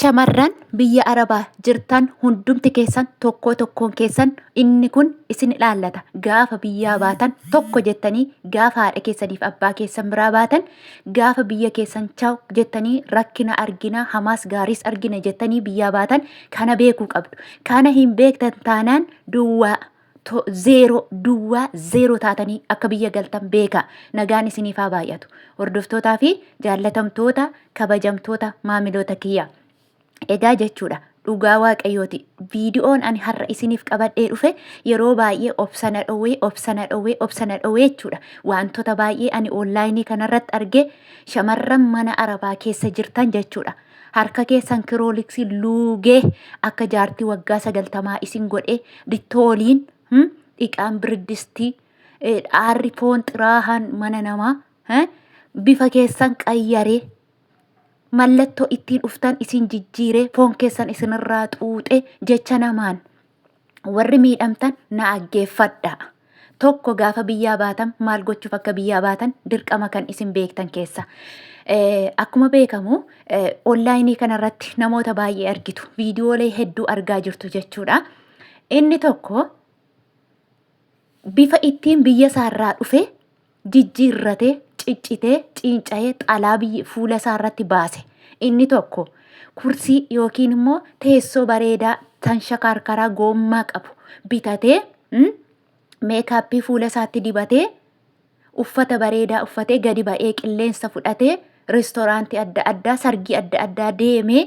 Shamarran biyya Arabaa jirtan hundumti keessan tokkoo tokkoon keessan inni kun isin ilaallata. Gaafa biyyaa baatan tokko jettanii gaafa haadha keessaniif abbaa keessan biraa baatan gaafa biyya keessan chaw jettanii rakkina argina hamaas gaariis argina jettanii biyyaa baatan kana beekuu qabdu. Kana hin beektan taanaan duwwaa zeeroo duwwaa zeeroo taatanii akka biyya galtan beekaa. Nagaan isiniif haa baay'atu. Hordoftootaa fi jaallatamtoota kabajamtoota maamiloota kiyya. Egaa jechuudha dhugaa waaqayyooti. Viidiyoon ani har'a isiniif qabadhee dhufe yeroo baay'ee obsa na dhowwee obsa na dhowwee obsa na dhowwee jechuudha. Wantoota baay'ee ani onlaayinii kanarratti arge shamarran mana arabaa keessa jirtan jechuudha. Harka keessan kirooliksii luugee akka jaartii waggaa sagaltamaa isin godhe dittooliin dhiqaan biridistii dhaarri foon xiraahaan mana namaa bifa keessan qayyaree mallattoo ittiin dhuftan isin jijjiiree foon keessan isinirraa xuuxee jecha namaan warri miidhamtan na aggeeffadha. Tokko gaafa biyyaa baatan maal gochuuf akka biyyaa baatan dirqama kan isin beektan keessa. Akkuma beekamu onlaayinii kanarratti namoota baay'ee argitu. Viidiyoolee hedduu argaa jirtu jechuudha. Inni tokko bifa ittiin biyya isaarraa dhufe jijjiirratee, ciccitee, ciinca'ee xalaa biyya fuula isaa irratti baase. Inni tokko kursii yookiin immoo teessoo bareedaa tan shakaarkaraa goommaa qabu bitatee meekaappii fuula isaatti dibatee uffata bareedaa uffatee gadi ba'ee qilleensa fudhatee reestoraantii adda addaa sargii adda addaa deemee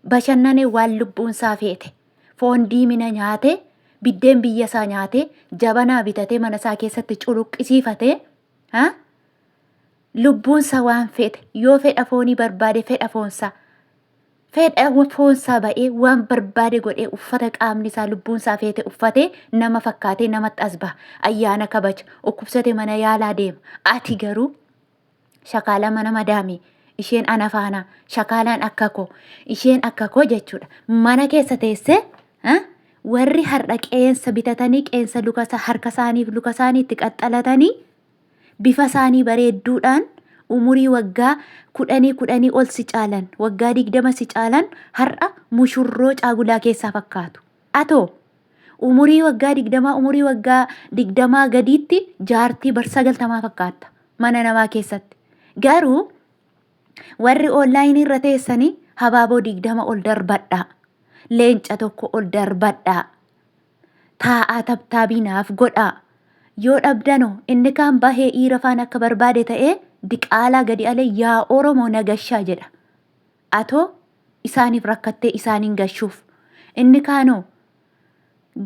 bashannanee waan lubbuun isaa feete foon diimina nyaatee biddeen biyya isaa nyaatee jabanaa bitatee mana isaa keessatti culuqqisiifatee ha? Lubbuun isaa waan feete yoo fedha foonii barbaade fedha foonsaa fedha foonsaa ba'ee waan barbaade godhee uffata qaamni isaa lubbuun isaa feete uffatee nama fakkaatee namatti as baha ayyaana kabaja dhukkubsate mana yaalaa deema. Ati garuu shakaala mana madaami isheen ana faana shakaalaan akka koo isheen akka koo jechuudha mana keessa teessee warri har'a qeensa bitatanii qeensa luka harka isaaniif luka isaanii itti qaxxalatanii bifa isaanii bareedduudhaan umurii waggaa kudhanii kudhanii ol si caalan waggaa 20 si caalan har'a mushurroo caagulaa keessaa fakkaatu. Atoo umurii waggaa 20 umurii waggaa 20 gadiitti jaartii bar 90 fakkaatta mana namaa keessatti. Garuu warri onlaayinii irra teessanii habaaboo 20 ol darbadhaa. Leenca tokko ol darbadhaa. Taa'aa tabtaabii naaf godhaa. Yoo dhabdano inni kaan bahee dhiira faana akka barbaade ta'ee diqaalaa gadi alee yaa Oromoo nagashaa jedha. Atoo isaaniif rakkattee isaaniin gashuuf. Inni kaanoo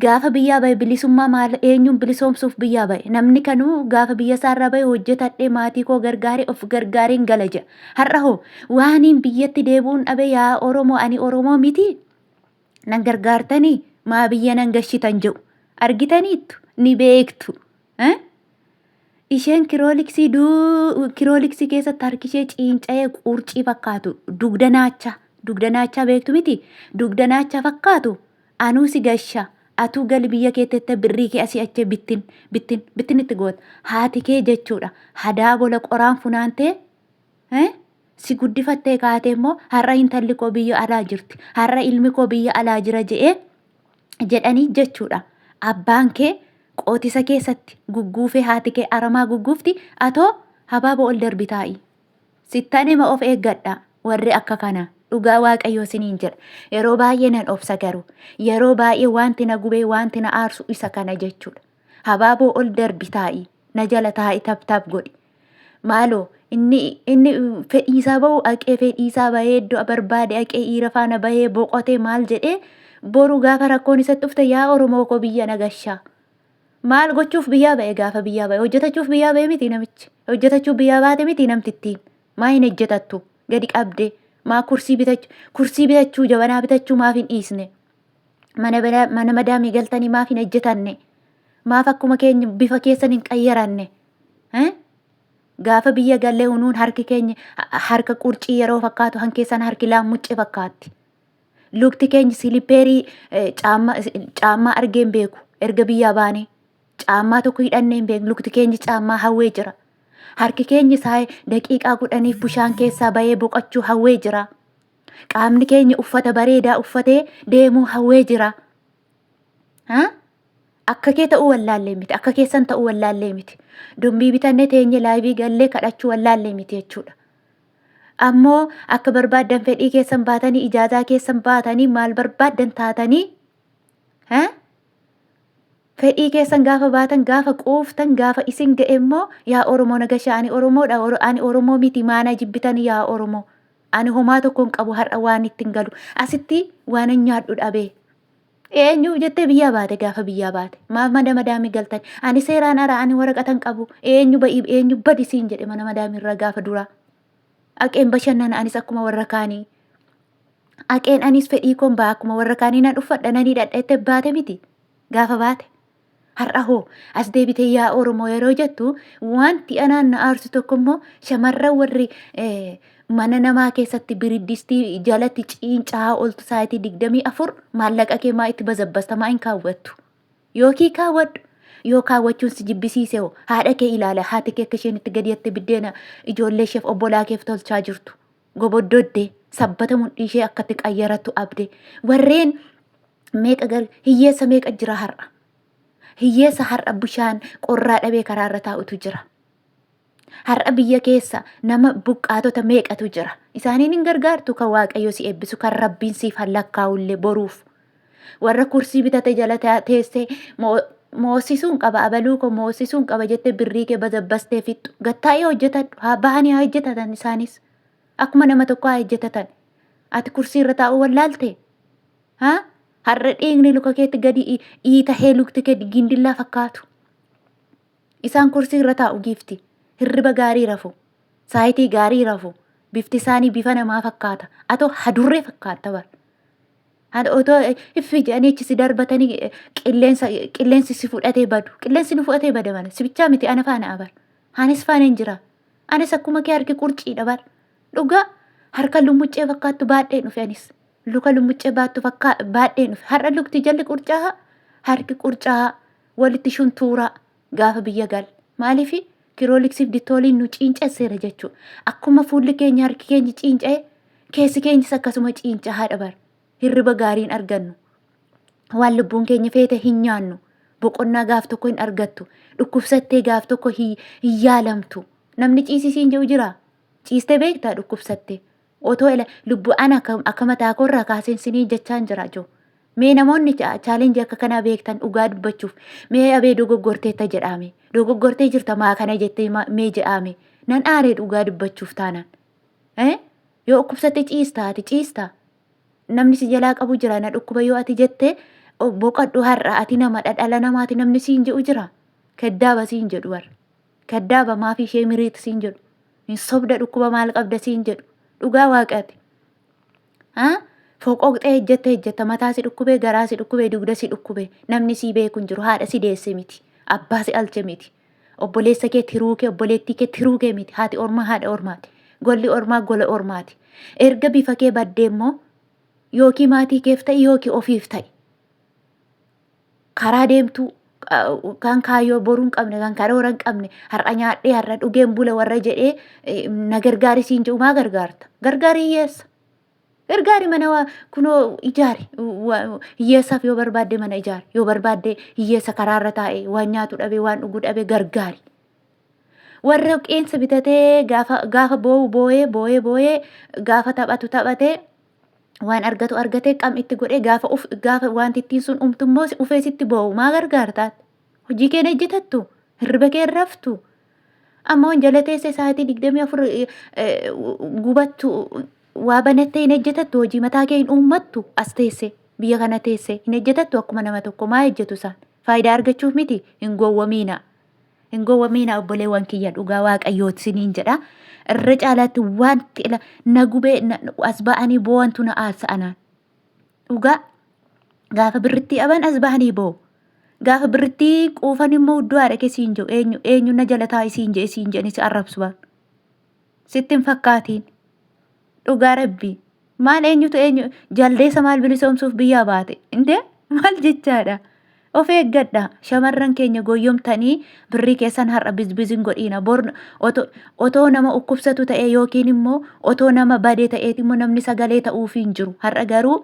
gaafa biyyaa bahe bilisummaa maal eenyuun bilisoomsuuf biyyaa bahe namni kanuu gaafa biyya isaarraa bahe hojjetadhee maatii koo gargaaree of gargaareen gala jedha. Har'a hoo waaniin biyyatti deebi'uun dhabe yaa Oromoo ani Oromoo miti nan gargaartanii maa biyya nan gashitan jedhu argitaniittu ni beektu. Eh? Isheen kirooliksii duu kirooliksii keessatti harki ishee ciinca'ee qurcii fakkaatu dugda naacha dugda naachaa beektu miti dugda naachaa fakkaatu anuu si gasha atuu gali biyya kee tette birrii kee asii achee bittin bittin bittin itti goota haati kee jechuudha hadaa bola qoraan funaantee eh, si guddifattee kaatee immoo har'a intalli koo biyya alaa jirti har'a ilmi koo biyya alaa jira je'ee jedhanii jechuudha. Abbaan kee qootisa keessatti gugguufee haati kee aramaa gugguufti atoo habaaboo ol darbi taa'i. Sittan hima of eeggadha warri akka kanaa. Dhugaa waaqayyoo siniin jedha. Yeroo baay'ee nan obsa garuu. Yeroo baay'ee wanti na gubee wanti na aarsu isa kana jechuudha. Habaaboo ol darbi taa'i. Na jala taa'i tap tap godhi. Maaloo inni inni fedhiisaa ba'u haqee fedhiisaa bahee iddoo barbaade haqee dhiira faana bahee boqotee maal jedhee boru gaafa rakkoon isatti dhufte yaa Oromoo koo biyya na gashaa. Maal gochuuf biyyaa ba'e gaafa biyyaa ba'e hojjetachuuf biyyaa ba'e miti namichi hojjetachuuf biyyaa baate miti namtittiin maa hin hojjetattu gadi qabdee maa kursii bitachuu kursii bitachuu jabanaa bitachuu maaf hin dhiisne mana mana madaamii galtanii maaf hin hojjetanne maaf akkuma keenya bifa keessan hin qayyaranne. Eh? Gaafa biyya gallee unuun harki keenya harka qurcii yeroo fakkaatu han keessan harki laammuccee fakkaatti. Lukti keenya silipeerii caammaa argee hin beeku erga biyyaa baanee. Caammaa tokko hidhannee hin beeknu lukti keenya caammaa hawwee jira. Harki keenya isaa daqiiqaa 10f bishaan keessaa bahee boqochuu hawwee jira. Qaamni keenya uffata bareedaa uffatee deemuu hawwee jira. Ha? Akka kee ta'uu wallaallee miti. Akka keessan ta'uu wallaallee miti. Dombii bitannee teenye laayivii gallee kadhachuu wallaallee miti jechuudha. Ammoo akka barbaaddan fedhii keessan baatanii ijaazaa keessan baatanii maal barbaaddan taatanii ha? Fedhii keessan gaafa baatan gaafa quuftan gaafa isin ga'e immoo yaa Oromoo nagashaa ani Oromoodha ani Oromoo miti maanaa jibbitan yaa Oromoo. Ani homaa tokko hin qabu har'a waan ittiin galu asitti waan nyaadhu dhabee. Eenyuuf jettee biyyaa baate gaafa biyyaa baate maaf mana madaamii galtan ani seeraan ara ani waraqatan qabu eenyu ba'ii eenyu badi siin jedhe mana madaamii irraa gaafa duraa. Aqeen bashannana anis akkuma warra kaanii. Aqeen anis fedhii koon ba'a akkuma warra kaanii nan uffadha nan hidhadha jettee baate miti gaafa baate. Har'a hoo as deebitee yaa Oromoo yeroo jettu wanti anaan na aarsu tokko immoo shamarran warri mana namaa keessatti biriddistii jalatti ciincaa oltu sa'aatii 24 maallaqa kee maa itti bazabbasta maa hin kaawwattu. Yookiin kaawwadhu yoo kaawwachuun si jibbisiise hoo haadha kee ilaala haati kee akka isheen itti gadi jettee biddeena ijoollee isheef obbolaa keef tolchaa jirtu. Goboddodde sabbata mudhii ishee akkatti qayyarattu abde warreen meeqa gar hiyyeessa meeqa jira har'a. Hiyyeessa har'a bishaan qorraa dhabee karaarra taa'utu jira. Har'a biyya keessa nama buqqaatota meeqatu jira. Isaaniin hin gargaartu kan Waaqayyo si eebbisu kan Rabbiin siif hallakkaa'ullee boruuf. Warra kursii bitate jala teessee moosisuun qaba abaluu koo moosisuun qaba jettee birrii kee bazabbastee fixxu. Gattaa'ee hojjetadhu haa bahanii haa hojjetatan isaanis. Akkuma nama tokko haa hojjetatan. Ati kursii irra taa'uu wallaalte? Haa? Har'a dhiigni luka keetti gadi dhiitahee lukti kee gindillaa fakkaatu. Isaan kursii irra taa'u giifti. Hirriba gaarii rafu. Saayitii gaarii rafu. Bifti isaanii bifa namaa fakkaata. Atoo hadurree fakkaatta bar. Otoo iffi jedhanii achi si darbatanii qilleensa qilleensi si fudhatee badu. Qilleensi nu fudhatee bada mana. Si bichaa miti ana faana abar. Anis faana hin jira. Anis akkuma kee harki qurciidha bar. Dhugaa harka lummuccee fakkaattu baadhee dhufe anis. Luka lummuccee baattu fakkaa baadhee dhufe. Har'a lukti jalli qurcaa'a harki qurcaa'a walitti shuntuuraa gaafa biyya gal. Maaliif kirooliksiif ditooliin nu ciincesseera jechuudha. Akkuma fuulli keenya harki keenya ciinca'e keessi keenyas akkasuma ciincahaadha bar. Hirriba gaariin argannu. Waan lubbuun keenya feete hin nyaannu. Boqonnaa gaaf tokko hin argattu. Dhukkubsattee gaaf tokko hin yaalamtu. Namni ciisisiin jedhu jira. Ciistee beektaa dhukkubsattee. Otoo ila lubbu ana akka mataa koorraa kaaseen sinii jechaan jira joo. Mee namoonni chaalenjii akka kanaa beektan dhugaa dubbachuuf mee abee dogoggorteetta jedhaame. Dogoggortee jirta maa kana jettee mee jedhaame. Nan aaree dhugaa dubbachuuf taanaan. Eh? Yoo dhukkubsatte ciista ati ciista. Namni si jalaa qabu jira na dhukkuba yoo ati jette boqadhu har'a ati nama dhala namaati namni siin jedhu jira. Keddaaba siin jedhu warra. Kaddaaba maaf ishee miriit siin jedhu. Hin sobda dhukkuba maal qabda siin jedhu. Dhugaa waaqaati. Ha? Foqoqxee ejjette ejjetta mataa si dhukkubee garaa si dhukkubee dugda si dhukkubee namni sii beeku hin jiru haadha si deesse miti abbaa si alche miti obboleessa kee tiruu kee obboleettii kee tiruu kee miti haati ormaa haadha ormaati golli ormaa gola ormaati erga bifa kee baddee immoo yookiin maatii keef ta'i yookiin ofiif ta'i karaa deemtuu kan kaayyoo boruu hin qabne kan karoora hin qabne har'a nyaadhee har'a dhugeen bula warra jedhee na gargaari siin jedhu maa gargaarta gargaari hiyyeessa gargaari mana waa kunoo ijaari hiyyeessaaf yoo barbaadde mana ijaari yoo barbaadde hiyyeessa karaarra taa'e waan nyaatu dhabe waan dhugu dhabe gargaari. Warra qeensa bitatee gaafa gaafa boo'u boo'ee boo'ee boo'ee gaafa taphatu taphatee waan argatu argatee qam itti godhee gaafa uf gaafa wanti ittiin sun umtu immoo ufee sitti boo'u maa gargaartaat hojii kee hin hojjetattu hirriba kee hin raftu amma wanjala teessee sa'aatii 24 gubattu waa banattee hin hojjetattu hojii mataa kee hin uummattu as teesse biyya kana teesse hin hojjetattu akkuma nama tokko maa hojjetu isaan faayidaa argachuuf miti hin gowwomiina. Hin gowwomiinaa obboleewwan kiyya dhugaa waaqayyooti siniin jedha. Irra caalaatti wanti ila na gubee as ba'anii boo'antu na aarsa anaan. Dhugaa gaafa birrittii aban as ba'anii boo'u. Gaafa birrittii quufan immoo iddoo haadha kee siin jedhu eenyu eenyu na jala taa'i siin jedhe siin jedhanii si arrabsu bara. Sitti hin fakkaatiin. Dhugaa rabbii. Maal eenyutu eenyu jaldeessa maal bilisoomsuuf biyyaa baate? Indee maal jechaadha? Of eeggadha. Shamarran keenya goyyomtanii birrii keessan har'a bizbiz hin godhiina. Bor otoo nama dhukkubsatu ta'e yookiin immoo otoo nama bade ta'eeti immoo namni sagalee ta'uufii hin jiru. Har'a garuu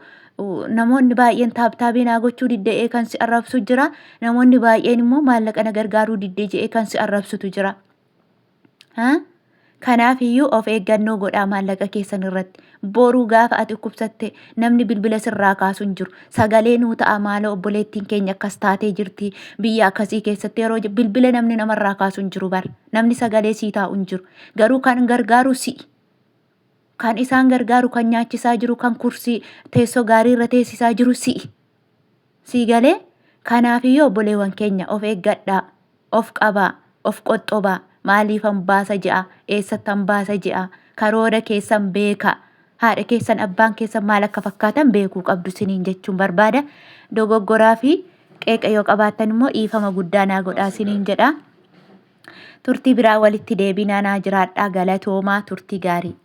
namoonni baay'een taaptaabii naa gochuu didde'ee kan si arrabsu jira. Namoonni baay'een immoo maallaqa na gargaaruu diddee je'ee kan si arrabsutu jira. Ha? Kanaaf iyyuu of eeggannoo godhaa maallaqa keessan irratti. Boruu gaafa ati dhukkubsatte namni bilbila sirraa kaasu hin jiru. Sagalee nuu ta'a maaloo obboleettiin keenya akkas taatee jirti. Biyya akkasii keessatti yeroo bilbila namni namarraa kaasu hin jiru bar. Namni sagalee sii taa'u hin jiru. Garuu kan gargaaru si'i. Kan isaan gargaaru kan nyaachisaa jiru kan kursii teessoo gaarii irra teessisaa jiru si'i. Sii galee? Kanaafiyyuu obboleewwan keenya of eeggadhaa, of qabaa, of qoxxobaa, maaliifan baasa je'a, eessattan baasa je'a, karoora keessan beekaa, haadha keessan abbaan keessan maal akka fakkaatan beekuu qabdu siniin jechuun barbaada. Dogoggoraa fi qeeqa yoo qabaattan immoo dhiifama guddaa naa godhaa siniin jedha. Turtii biraa walitti deebinaa naa jiraadhaa galatoomaa turtii gaarii.